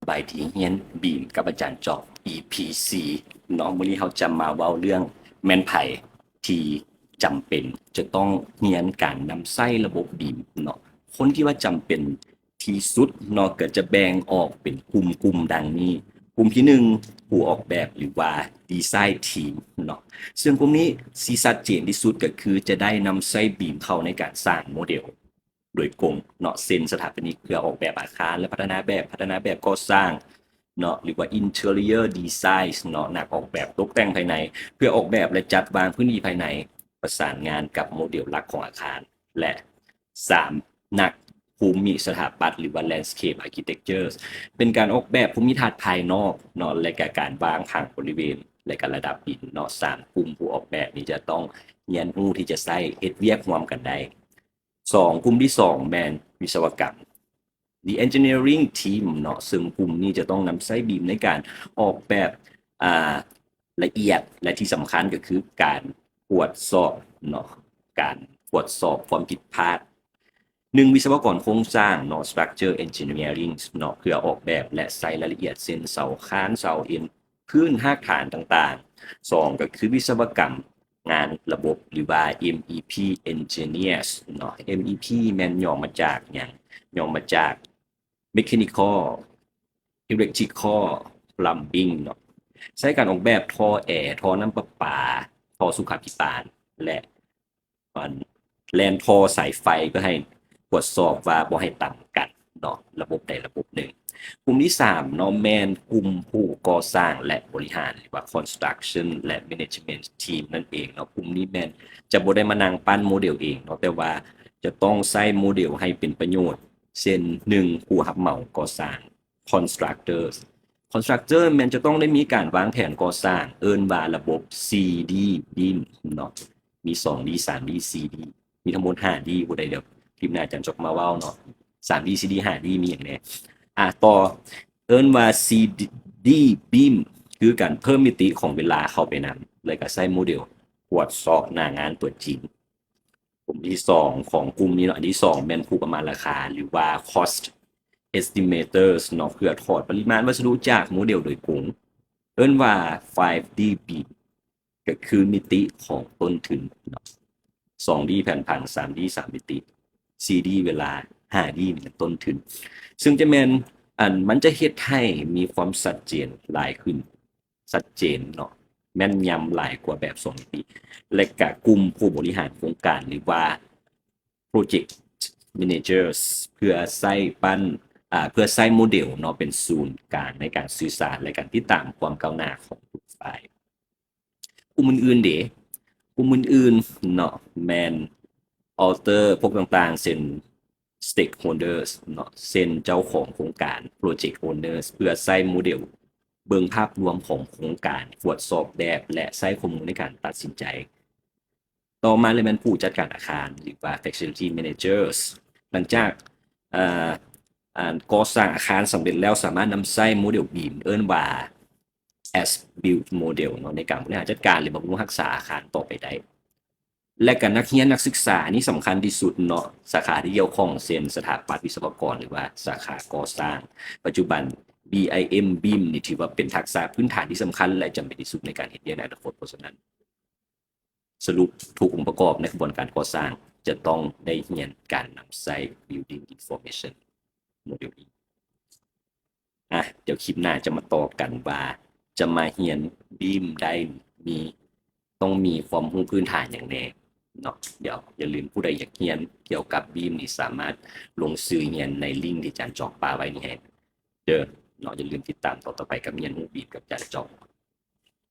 ບາຍດີ ຮຽນ BIM ກັບອາຈານຈອບ ອີພີສີ່ ເນາະ. ມື້ນີ້ເຮົາຈະມາເວົ້າເລື່ອງແມ່ນໃຜທີ່ຈຳເປັນຈະຕ້ອງຮຽນການນຳໃຊ້ລະບົບ BIM ເນາະ. ຄົນທີ່ວ່າຈຳເປັນທີ່ສຸດເນາະ ກໍຈະແບ່ງອອກເປັນກຸ່ມໆ ດັ່ງນີ້. ກຸ່ມທີໜຶ່ງ ຜູ້ອອກແບບ ຫຼືວ່າ Design Team ເນາະ, ເຊິ່ງກຸ່ມນີ້ທີ່ຊັດເຈນທີ່ສຸດກໍຄືຈະໄດ້ນຳໃຊ້ BIM ເຂົ້າໃນການສ້າງໂມເດວ ໂດຍກົງເນາະ ເຊັ່ນ ສະຖາປະນິກເພື່ອອອກແບບອາຄານ ແລະ ພັດທະນາແບບ, ພັດທະນາແບບກໍ່ສ້າງເນາະ ຫຼືວ່າ Interior Design ເນາະ, ນັກອອກແບບຕົກແຕ່ງພາຍໃນ ເພື່ອອອກແບບ ແລະ ຈັດວາງພື້ນທີ່ພາຍໃນ, ປະສານງານກັບໂມເດວຫຼັກຂອງອາຄານ ແລະ ສາມ ນັກພູມິສະຖາປັດ ຫຼືວ່າ Landscape Architecture ເປັນການອອກແບບພູມິທັດພາຍນອກເນາະ ແລະ ກະການວາງຜັງບໍລິເວນ ແລະ ກະລະດັບດິນເນາະ. ສາມກຸ່ມຜູ້ອອກແບບນີ້ຈະຕ້ອງຮຽນຮູ້ທີ່ຈະໃຊ້ເຮັດວຽກຮ່ວມກັນໄດ້. ສອງ ກຸ່ມທີສອງແມ່ນວິສະວະກຳ The Engineering Team ເນາະ, ເຊິ່ງກຸ່ມນີ້ຈະຕ້ອງນຳໃຊ້ BIM ໃນການອອກແບບ ອ່າ ລະອຽດ ແລະ ທີ່ສຳຄັນກໍຄືການກວດສອບເນາະ, ການກວດສອບຄວາມຜິດພາດ. ໜຶ່ງ ວິສະວະກອນໂຄງສ້າງເນາະ, Structure Engineering ເນາະ, ເພື່ອອອກແບບ ແລະ ໃສ່ລາຍລະອຽດ ເຊັ່ນ ເສົາຄານ, ເສົາເອັນ, ພື້ນຮາກຖານຕ່າງໆ. ສອງ ກໍຄືວິສະວະກຳງານລະບົບ ຫຼືວ່າ MEP Engineers ເນາະ. MEP ແມ່ນຫຍໍ້ມາຈາກຫຍັງ? ຫຍໍ້ມາຈາກ Mechanical, Electrical, Plumbing ເນາະ, ໃຊ້ການອອກແບບທໍ່ແອ, ທໍ່ນ້ຳປະປາ, ທໍ່ສຸຂາພິບານ ແລະ ອັນ ແລ່ນທໍ່ສາຍໄຟ ເພື່ອໃຫ້ກວດສອບວ່າບໍ່ໃຫ້ຕັນກັນເນາະ ລະບົບໃດລະບົບໜຶ່ງ. ກຸ່ມທີສາມເນາະ ແມ່ນກຸ່ມຜູ້ກໍ່ສ້າງ ແລະ ບໍລິຫານ ຫຼືວ່າ Construction ແລະ Management Team ນັ້ນເອງເນາະ. ກຸ່ມນີ້ແມ່ນຈະບໍ່ໄດ້ມານັ່ງປັ້ນໂມເດວເອງເນາະ, ແຕ່ວ່າຈະຕ້ອງໃຊ້ໂມເດວໃຫ້ເປັນປະໂຫຍດ ເຊັ່ນ ໜຶ່ງ ຜູ້ຮັບເໝົາກໍ່ສ້າງ Constructors. Constructor ແມ່ນຈະຕ້ອງໄດ້ມີການວາງແຜນກໍ່ສ້າງ ເອີ້ນວ່າລະບົບ ສີ່ດີ BIM ເນາະ, ມີ ສອງດີ ສາມດີ ສີ່ດີ ມີທັງໝົດ ຫ້າດີ ຜູ້ໃດ ດຽວຄລິບໜ້າອາຈານຈອບມາເວົ້າເນາະ. ສາມດີ ສີ່ດີ ຫ້າດີ ມີຫຍັງແດ່? ອ່າ ຕໍ່ ເອີ້ນວ່າ ສີ່ດີ BIM ຄືການເພີ່ມມິຕິຂອງເວລາເຂົ້າໄປນຳ ແລະ ກໍໃຊ້ໂມເດວກວດສອບໜ້າງານຕົວຈິງ. ກຸ່ມທີສອງຂອງກຸ່ມນີ້ເນາະ, ອັນທີສອງແມ່ນຜູ້ປະມານລາຄາ ຫຼືວ່າ Cost Estimators ເນາະ, ເພື່ອຖອດປະລິມານວັດສະດຸຈາກໂມເດວໂດຍກົງ, ເອີ້ນວ່າ ໄຟດີ BIM ກໍຄືມິຕິຂອງຕົ້ນທຶນເນາະ, ສອງດີ ແຜນຜັງ, ສາມດີ ສາມມິຕິ, ສີ່ດີ ເວລາ, ຫ້າດີ ແມ່ນຕົ້ນທຶນ, ເຊິ່ງຈະແມ່ນ ອັນ ມັນຈະເຮັດໃຫ້ມີຄວາມຊັດເຈນຫຼາຍຂຶ້ນ. ຊັດເຈນເນາະ, ແມ່ນຍຳຫຼາຍກວ່າແບບສອງມິຕິ ແລະ ກະກຸ່ມຜູ້ບໍລິຫານໂຄງການ ຫຼືວ່າ Project Managers ເພື່ອໃຊ້ປັ້ນ ອ່າ ເພື່ອໃຊ້ໂມເດວເນາະ ເປັນສູນກາງໃນການສື່ສານ ແລະ ການຕິດຕາມຄວາມກ້າວໜ້າຂອງທຸກຝ່າຍ. ກຸ່ມອື່ນໆເດ? ກຸ່ມອື່ນໆເນາະ ແມ່ນ Other ພວກຕ່າງໆ ເຊັ່ນ Stakeholders ເນາະ ເຊັ່ນ ເຈົ້າຂອງໂຄງການ Project Owners ເພື່ອໃຊ້ໂມເດວເບິ່ງພາບລວມຂອງໂຄງການ, ກວດສອບແບບ ແລະ ໃຊ້ຂໍ້ມູນໃນການຕັດສິນໃຈ. ຕໍ່ມາເລີຍແມ່ນຜູ້ຈັດການອາຄານ ຫຼືວ່າ Facility Managers. ຫຼັງຈາກ ເອີ ການກໍ່ສ້າງອາຄານສຳເລັດແລ້ວ ສາມາດນຳໃຊ້ໂມເດວ BIM ເອີ້ນວ່າ As Built Model ເນາະ ໃນການບໍລິຫານຈັດການ ຫຼື ບຳລຸງຮັກສາອາຄານຕໍ່ໄປໄດ້. ແລະ ກະນັກຮຽນນັກສຶກສານີ້ສຳຄັນທີ່ສຸດເນາະ, ສາຂາທີ່ກ່ຽວຂ້ອງ ເຊັ່ນ ສະຖາປັດ, ວິສະວະກອນ ຫຼືວ່າສາຂາກໍ່ສ້າງ. ປັດຈຸບັນ BIM BIM ນີ້ຖືວ່າເປັນທັກສະພື້ນຖານທີ່ສຳຄັນ ແລະ ຈຳເປັນທີ່ສຸດໃນການເຮັດວຽກໃນອະນາຄົດ. ເພາະສະນັ້ນ ສະຫຼຸບທຸກອົງປະກອບໃນຂະບວນການກໍ່ສ້າງຈະຕ້ອງໄດ້ຮຽນການນຳໃຊ້ Building Information Modeling. ອ່ະ ດຽວຄລິບໜ້າຈະມາຕໍ່ກັນວ່າຈະມາຮຽນ BIM ໄດ້ມີ ຕ້ອງມີຄວາມຮູ້ພື້ນຖານຫຍັງແດ່ເນາະ. ດຽວຢ່າລືມ ຜູ້ໃດຢາກຮຽນກ່ຽວກັບ BIM ນີ້ ສາມາດລົງຊື່ຮຽນໃນລິ້ງທີ່ອາຈານຈອກປະໄວ້ນີ້ໃຫ້ເດີເນາະ. ຢ່າລືມຕິດຕາມຕອນຕໍ່ໄປກັບຮຽນຮູ້ BIM ກັບອາຈານຈອກ.